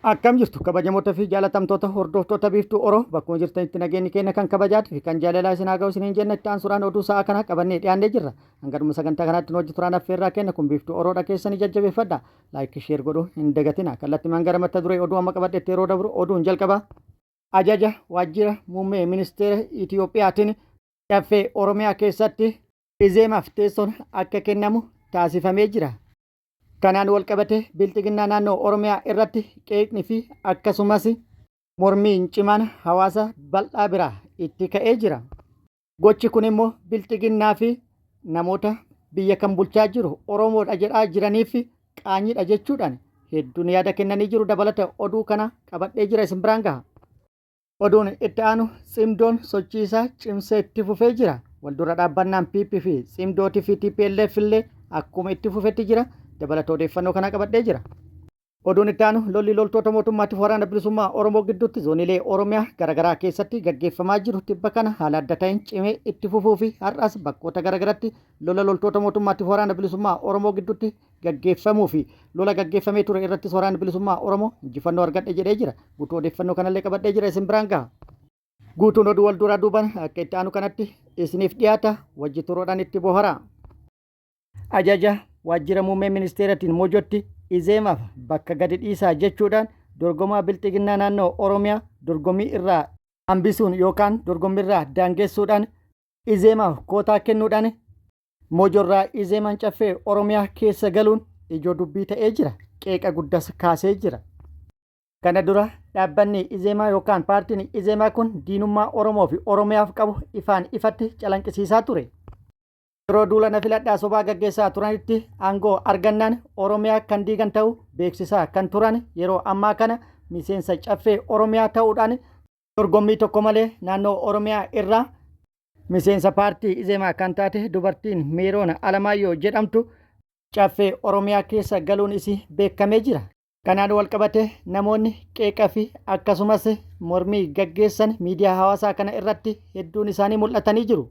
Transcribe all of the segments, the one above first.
Akkam jirtu kabajamoota fi jaalatamtoota hordoftoota Biiftuu Oro, bakkuma jirtanitti nageenyi keenya kan kabajaatii fi kan jaalalaa isin haa ga'u isiniin jenna. Itti aansuudhaan oduu sa'a kanaa qabannee dhiyaannee jirra. Hanga dhuma sagantaa kanaatti nu wajji turaan affeerraa keenya. Kun Biiftuu Oroodha, keessanii jajjabeeffadha. Like, share godhuu hin dagatina. Kallattimaan gara mata duree oduu amma qabadhetti yeroo dabru, oduun jalqaba. Ajaja waajjira muummee ministeera Itiyoophiyaatiin Caffee Oromiyaa keessatti Izeemaaf teessoon akka kennamu taasifamee jira. Kanaan walqabatee Bilxiginnaa naannoo Oromiyaa irratti qeeqni fi akkasumas mormiin cimaan hawaasa bal'aa biraa itti ka'ee jira. Gochi kun immoo Bilxiginnaa fi namoota biyya kan bulchaa jiru Oromoodha jedhaa jiraniif qaanyiidha jechuudhaan hedduun yaada kennanii jiru. Dabalata oduu kana qabadhee jira, isin biraan gaha. Oduun itti aanu, Tsimdoon sochii isaa cimsee itti fufee jira. Waldura dhaabbannaan PP fi Tsimdootii fi TPLF illee akkuma itti fufetti jira. Dabalata odeeffannoo kanaa qabadhee jira. Oduun itti aanu, lolli loltoota mootummaatiif Waraana Bilisummaa Oromoo gidduutti zooniilee Oromiyaa garaagaraa keessatti gaggeeffamaa jiru tibba kana haala adda ta'een cimee itti fufuu fi har'as bakkoota garaagaraatti lola loltoota mootummaatiif Waraana Bilisummaa Oromoo gidduutti gaggeeffamuu fi lola gaggeeffamee ture irrattis Waraanni Bilisummaa Oromoo injifannoo argadhe jedhee jira. Guutuu odeeffannoo kanallee qabadhee jira, isin biraan gaha. Guutuun oduu wal duraa duuban akka itti aanu kanatti isiniif dhiyaata, wajji turuudhaan itti boharaa. Ajaja waajjira muummee ministeeratiin Mojotti Izeemaaf bakka gadi dhiisaa jechuudhaan dorgomaa Bilxiginnaa naannoo Oromiyaa dorgommii irraa hambisuun yookaan dorgommiirraa daangessuudhaan Izeemaaf kootaa kennuudhaan Mojorraa Izeemaan Caffee Oromiyaa keessa galuun ijoo dubbii ta'ee jira. Qeeqa guddas kaasee jira. Kana dura dhaabbanni Izeemaa yookaan paartiin Izeemaa kun diinummaa Oromoo fi Oromiyaaf qabu ifaan ifatti calanqisiisaa ture. Yeroo duula na filadhaa sobaa gaggeessaa turanitti aangoo argannaan Oromiyaa kan diigan ta'uu beeksisaa kan turan, yeroo ammaa kana miseensa Caffee Oromiyaa ta'uudhaan dorgommii tokko malee naannoo Oromiyaa irraa miseensa paartii Izeemaa kan taate dubartiin Meeroon Alamaayyoo jedhamtu Caffee Oromiyaa keessa galuun isii beekamee jira. Kanaan walqabatee namoonni qeeqa fi akkasumas mormii gaggeessan miidiyaa hawaasaa kana irratti hedduun isaanii mul'atanii jiru.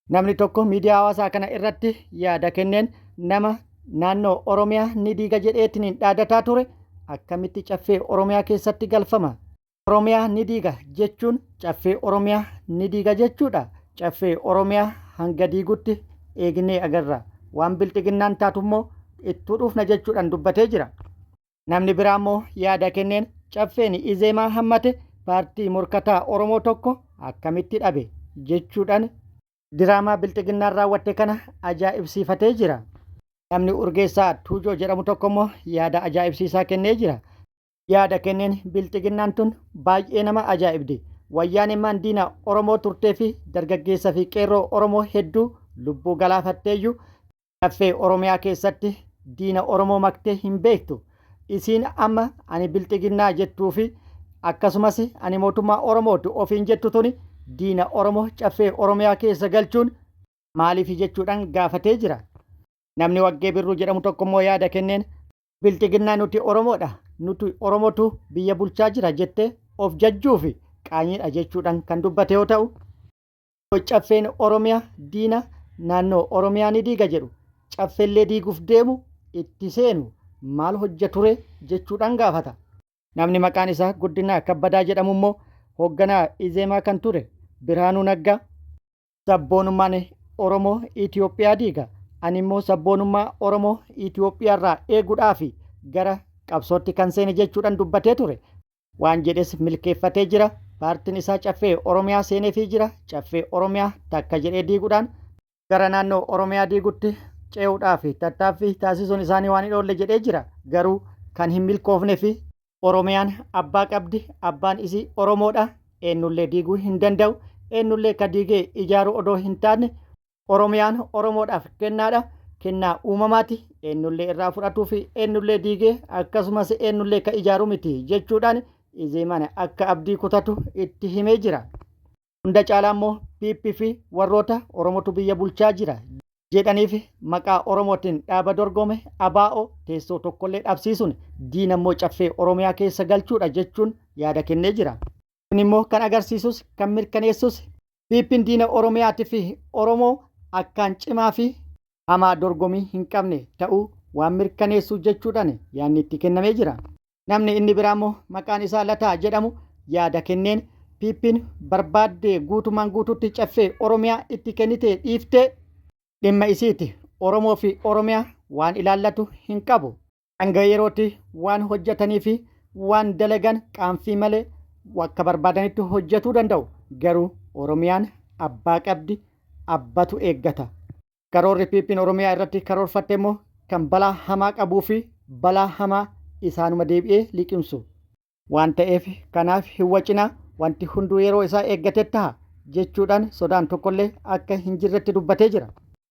Namni tokko miidiyaa hawaasaa kana irratti yaada kenneen, nama naannoo Oromiyaa ni diiga jedheetiin dhaadataa ture akkamitti Caffee Oromiyaa keessatti galfama? Oromiyaa ni diiga jechuun Caffee Oromiyaa ni diiga jechuudha. Caffee Oromiyaa hanga diigutti eegnee agarra. Waan Bilxiginnaan taatu immoo ittuu dhufna jechuudhaan dubbatee jira. Namni biraa immoo yaada kenneen, Caffeen Izeemaa hammate paartii morkataa Oromoo tokko akkamitti dhabe jechuudhaan diraamaa Bilxiginnaan raawwatte kana ajaa'ibsiifatee jira. Namni Urgeessaa Tuujoo jedhamu tokko immoo yaada ajaa'ibsiisaa kennee jira. Yaada kenneen, Bilxiginnaan tun baay'ee nama ajaa'ibdi. Wayyaaneen diina Oromoo turtee fi dargaggeessa fi qeerroo Oromoo hedduu lubbuu galaafatteeyyuu Caffee Oromiyaa keessatti diina Oromoo maktee hin beektu. Isiin amma ani Bilxiginnaa jettuu fi akkasumas ani mootummaa Oromootu ofiin jettu tuni diina Oromoo Caffee Oromiyaa keessa galchuun maaliif jechuudhaan gaafatee jira. Namni Waggee Birruu jedhamu tokko immoo yaada kenneen, Bilxiginnaa nuti Oromoodha, nuti Oromotu biyya bulchaa jira jettee of jajjuufi qaanyiidha jechuudhaan kan dubbate yoo ta'u, Caffeen Oromiyaa diina naannoo Oromiyaa ni diiga jedhu Caffeellee diiguuf deemu itti seenu maal hojjeture jechuudhaan gaafata. Namni maqaan isaa Guddinaa Kabbadaa jedhamu immoo, hoogganaa Izeemaa kan ture Birhaanuu Naggaa sabboonummaan Oromoo Itoophiyaa diiga. Ani immoo sabboonummaa Oromoo Itoophiyaarraa eeguudhaaf gara qabsootti kan seene jechuudhaan dubbatee ture. Waan jedhes milkeeffatee jira. Paartiin isaa Caffee Oromiyaa seeneefii jira. Caffee Oromiyaa takka jedhee diiguudhaan gara naannoo Oromiyaa diigutti ce'uudhaaf tattaaffii taasisuun isaanii waan hin oolle jedhee jira. Garuu kan hin milkoofne fi Oromiyaan abbaa qabdi, abbaan isii Oromoodha. Eenyullee diiguu hin danda'u. Eenyullee ka diigee ijaaru odoo hin taane, Oromiyaan Oromoodhaaf kennaadha. Kennaa uumamaati. Eenyullee irraa fudhatuu fi eenyullee diigee akkasumas eenyullee ka ijaaru miti jechuudhaan Izeemaan akka abdii kutatu itti himee jira. Hunda caalaa immoo PP fi warroota Oromotu biyya bulchaa jira jedhaniif maqaa Oromootiin dhaaba dorgome ABO teessoo tokkollee dhabsiisuun diina immoo Caffee Oromiyaa keessa galchuudha jechuun yaada kennee jira. Kun immoo kan agarsiisus kan mirkaneessus PPn diina Oromiyaatii fi Oromoo akkaan cimaa fi hamaa dorgomii hin qabne ta'uu waan mirkaneessu jechuudhaan yaadni itti kennamee jira. Namni inni biraa immoo maqaan isaa Lataa jedhamu yaada kenneen PPn barbaaddee guutumaan guutuutti Caffee Oromiyaa itti kennitee dhiiftee dhimma isiiti. Oromoo fi Oromiyaa waan ilaallatu hin qabu. Hanga yerootti waan hojjetanii fi waan dalagan qaanfii malee akka barbaadanitti hojjetuu danda'u. Garuu Oromiyaan abbaa qabdi, abbatu eeggata. Karoorri PPn Oromiyaa irratti karoorfatte immoo kan balaa hamaa qabuu fi balaa hamaa isaanuma deebi'ee liqimsu waan ta'eef kanaaf hin wacinaa, wanti hunduu yeroo isaa eeggatee taha jechuudhaan sodaan tokkollee akka hin jirretti dubbatee jira.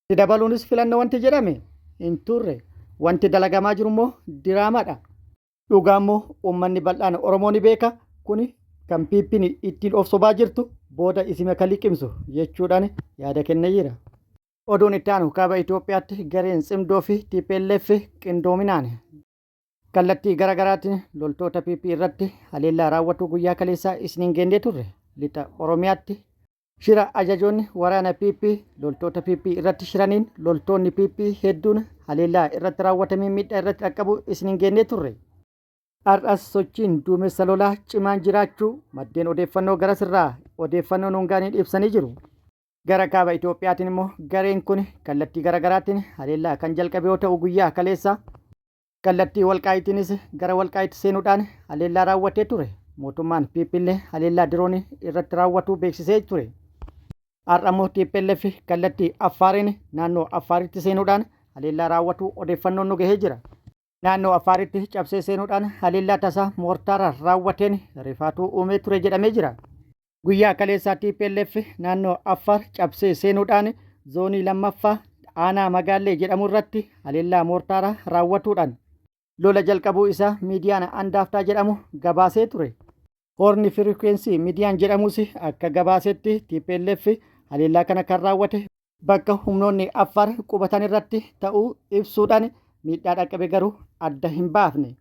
Itti dabaluunis filannoo wanti jedhame hin turre. Wanti dalagamaa jiru immoo diraamadha. Dhugaa immoo uummanni bal'aan Oromoo ni beeka. Kuni kan PPn ittiin of sobaa jirtu booda isima kan liqimsu jechuudhaan yaada kennee jira. Oduun itti aanu kaaba Itoophiyaatti gareen Tsimdoo fi tplf qindoominaan kallattii gara garaatiin loltoota PP irratti haleellaa raawwatuu guyyaa kaleessaa isiniin geennee turre. Lixa Oromiyaatti Shira ajajoonni waraana PP loltoota PP irratti shiraniin loltoonni PP hedduun haleellaa irratti raawwatamee miidhaa irratti dhaqqabu isiniin geennee turre. Har'as sochiin duumessa lolaa cimaan jiraachuu maddeen odeeffannoo garasirraa odeeffannoo nuun ga'aniin ibsanii jiru. Gara kaaba Itoophiyaatiin immoo gareen kun kallattii garaagaraatiin haleellaa kan jalqabe yoo ta'u guyyaa kaleessaa Kallattii Walqaayitiinis gara Walqaayit seenuudhaan haleellaa raawwatee ture. Mootummaan PP illee haleellaa diroonii irratti raawwatuu beeksisee ture. Har'a immoo tplf kallattii Affaariin naannoo Affaaritti seenuudhaan haleellaa raawwatuu odeeffannoon nu gahee jira. Naannoo Affaaritti cabsee seenuudhaan haleellaa tasaa moortaara raawwateen rifaatuu uumee ture jedhamee jira. Guyyaa kaleessaa tplf naannoo Affaar cabsee seenuudhaan zoonii 2ffaa aanaa Magaallee jedhamu irratti haleellaa moortaaraa raawwatuudhaan lola jalqabuu isaa miidiyaan Andaaftaa jedhamu gabaasee ture. Hoorni Firikwensii miidiyaan jedhamus akka gabaasetti tplf haleellaa kana kan raawwate bakka humnoonni Affaar qubatan irratti ta'uu ibsuudhaan miidhaa dhaqqabe garuu adda hin baafne.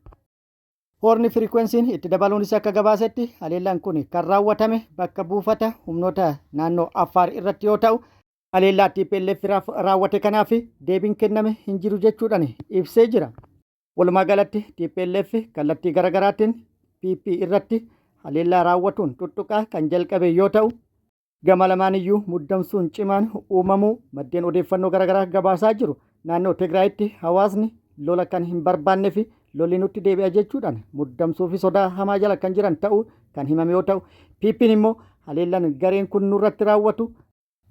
Hoorni Firiikwensiin itti dabaluunis akka gabaasetti haleellaan kun kan raawwatame bakka buufata humnoota naannoo Affaar irratti yoo ta'u, haleellaa tplf raawwate kanaaf deebiin kenname hin jiru jechuudhaan ibsee jira. Walumaa galatti tplf kallattii garaagaraatiin PP irratti haleellaa raawwatuun tuttuqaa kan jalqabe yoo ta'u, Gama lamaaniyyuu muddamsuun cimaan uumamuu maddeen odeeffannoo garaagaraa gabaasaa jiru. Naannoo Tigraayitti hawaasni lola kan hin barbaanne fi lolli nutti deebi'a jechuudhaan muddamsuu fi sodaa hamaa jala kan jiran ta'uu kan himame yoo ta'u, PPn immoo haleellaan gareen kun nurratti raawwatu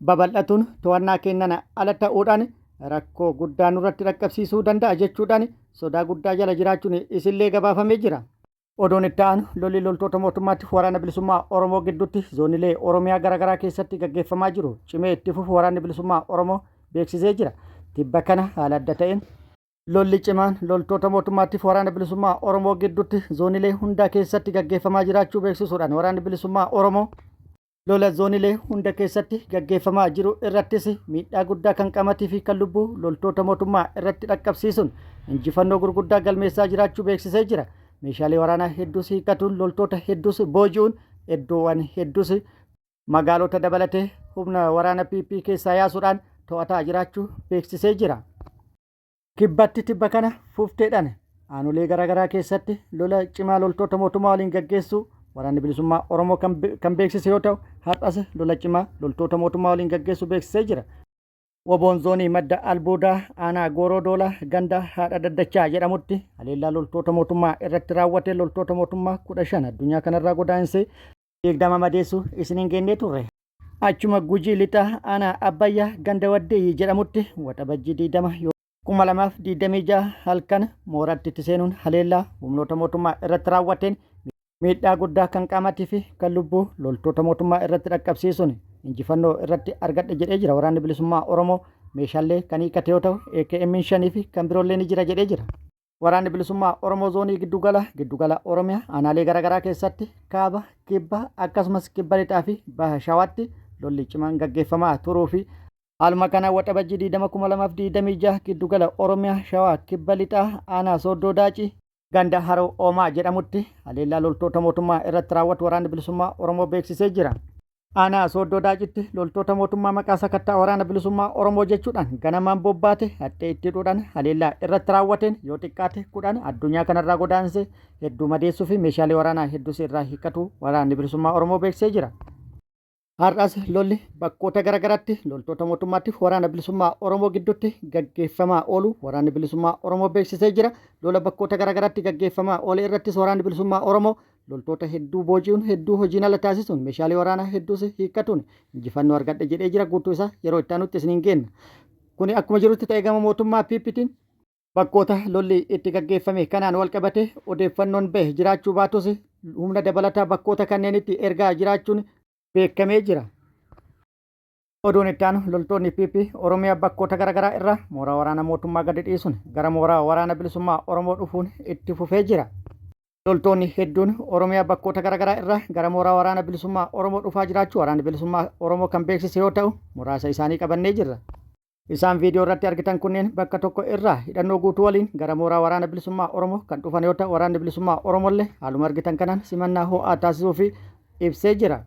babal'atuun to'annaa keenyaan ala ta'uudhaan rakkoo guddaa nurratti dhaqqabsiisuu danda'a jechuudhaan sodaa guddaa jala jiraachuun isillee gabaafamee jira. Oduun itti aanu lolli loltoota mootummaatti waraana bilisummaa Oromoo gidduutti zoonilee Oromiyaa garaagaraa keessatti gaggeeffamaa jiru cimee itti fufu waraanni bilisummaa Oromoo beeksisee jira. Tibba kana haala adda ta'een lolli cimaan loltoota mootummaattiif waraana bilisummaa Oromoo gidduutti zoonilee hundaa keessatti gaggeeffamaa jiraachuu beeksisuudhaan waraanni bilisummaa Oromoo Lola zoonilee hunda keessatti gaggeeffamaa jiru irrattis miidhaa guddaa kan qaamatii fi kan lubbuu loltoota mootummaa irratti dhaqqabsiisuun injifannoo gurguddaa galmeessaa jiraachuu beeksisee jira. Meeshaalee waraanaa hedduus hiikkatuun loltoota hedduus booji'uun iddoowwan hedduus magaalota dabalatee humna waraana PP keessaa yaasuudhaan to'ataa jiraachuu beeksisee jira. Kibbatti tibba kana fufteedhaan aanolee garaagaraa keessatti lola cimaa loltoota mootummaa waliin gaggeessuu waraanni bilisummaa Oromoo kan beeksise yoo ta'u har'as lola cimaa loltoota mootummaa waliin gaggeessuu beeksisee jira. Woboon zoonii madda albuudaa aanaa Gooroo Doolaa ganda haadha daddachaa jedhamutti haleellaa loltoota mootummaa irratti raawwate loltoota mootummaa 15 addunyaa kanarraa godaansee 20 madeessuu isiniin geennee turre. Achuma Gujii Lixaa aanaa Abbayyaa ganda Waddeeyyi jedhamutti Waxabajjii 20 2026 halkan mooraatti itti seenuun haleellaa humnoota mootummaa irratti raawwateen miidhaa guddaa kan qaamaatii fi kan lubbuu loltoota mootummaa irratti dhaqqabsiisuun injifannoo irratti argadhe jedhee jira. Waraanni Bilisummaa Oromoo meeshaalee kan hiikkate yoo ta'u AKM 5 fi kan biroollee ni jira jedhee jira. Waraanni Bilisummaa Oromoo Zoonii Giddugala, Giddugala Oromiyaa aanaalee garaagaraa keessatti kaaba, kibba akkasumas kibba lixaa fi baha Shawaatti lolli cimaan gaggeeffamaa turuu fi haaluma kanaan Waxabajjii 20,2026 Giddugala Oromiyaa Shawaa Kibba Lixaa aanaa Sooddoo Daacii ganda Haroo Oomaa jedhamutti haleellaa loltoota mootummaa irratti raawwatu Waraanni Bilisummaa Oromoo beeksisee jira. Aanaa Sooddoo Daacitti loltoota mootummaa maqaa sakattaa Waraana Bilisummaa Oromoo jechuudhaan ganamaan bobbaate haxxee itti hidhuudhaan haleellaa irratti raawwateen yoo xiqqaate 10 addunyaa kanarraa godaanse hedduu madeessuu fi meeshaalee waraanaa hedduus irraa hiikkatu Waraanni Bilisummaa Oromoo beeksisee jira. Har'as lolli bakkoota garagaraatti loltoota mootummaatiif Waraana Bilisummaa Oromoo gidduutti gaggeeffamaa oolu Waraanni Bilisummaa Oromoo beeksisee jira. Lola bakkoota garagaraatti gaggeeffamaa oole irrattis Waraanni Bilisummaa Oromoo Loltoota hedduu booji'uun hedduu hojiin ala taasisuun meeshaalee waraanaa hedduus hiikkatuun injifannoo argadhe jedhee jira. Guutuu isaa yeroo itti aanutti isiniin geenna. Kuni akkuma jirutti ta'ee gama mootummaa PPtiin bakkoota lolli itti gaggeeffame kanaan walqabatee odeeffannoon bahe jiraachuu baatus humna dabalataa bakkoota kanneenitti ergaa jiraachuun beekamee jira. Oduun itti aanu loltoonni PP Oromiyaa bakkoota garaagaraa irraa mooraa waraana mootummaa gadi dhiisuun gara mooraa waraana bilisummaa Oromoo dhufuun itti fufee jira. Loltoonni hedduun Oromiyaa bakkoota garaagaraa irraa gara mooraa waraana bilisummaa Oromoo dhufaa jiraachuu waraanni bilisummaa Oromoo kan beeksise yoo ta'u muraasa isaanii qabannee jirra. Isaan viidiyoo irratti argitan kunneen bakka tokko irraa hidhannoo guutuu waliin gara mooraa waraana bilisummaa Oromoo kan dhufan yoo ta'u waraanni bilisummaa Oromollee haaluma argitan kanaan simannaa ho'aa taasisuu fi ibsee jira.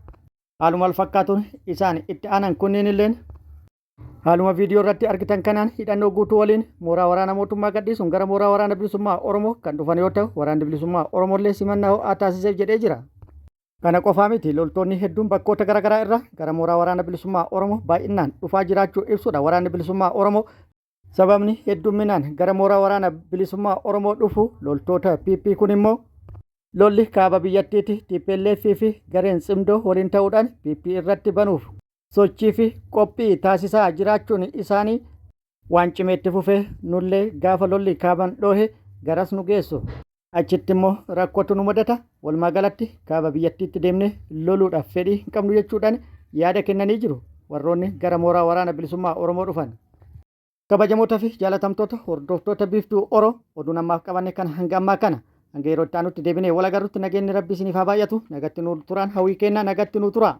Haaluma wal fakkaatuun isaan itti aanan kunniin illeen haaluma viidiyoo irratti argitan kanaan hidhannoo guutuu waliin mooraa waraana mootummaa gadhiisuun gara mooraa waraana bilisummaa Oromoo kan dhufan yoo ta'u waraanni bilisummaa Oromollee simannaa ho'aa taasiseef jedhee jira. Kana qofaa miti loltoonni hedduun bakkoota garaagaraa irraa gara mooraa waraana bilisummaa Oromoo baay'inaan dhufaa jiraachuu ibsuudha. Waraanni bilisummaa Oromoo sababni heddumminaan gara mooraa waraana bilisummaa Oromoo dhufu loltoota PP kun immoo lolli kaaba biyyattiitti TPLF fi gareen tsimdoo waliin ta'uudhaan PP irratti banuuf sochii fi qophii taasisaa jiraachuun isaanii waan cimee itti fufee nullee gaafa lolli kaaban dhoohe garas nu geessu. Achitti immoo rakkootu nu mudata. Walumaa galatti kaaba biyyattiitti deemnee loluudhaaf fedhii hin qabnu jechuudhaan yaada kennanii jiru warroonni gara mooraa waraana bilisummaa Oromoo dhufan. Kabajamoota fi jaalatamtoota hordoftoota Biiftuu Oro oduun ammaaf qabanne kan hanga ammaa kana. Hanga yeroo itti aanutti deebinee wal agarrutti nageenyi Rabbi isiniif haa baay'atu. Nagatti nu turaan hawwii keenna nagatti nu tura.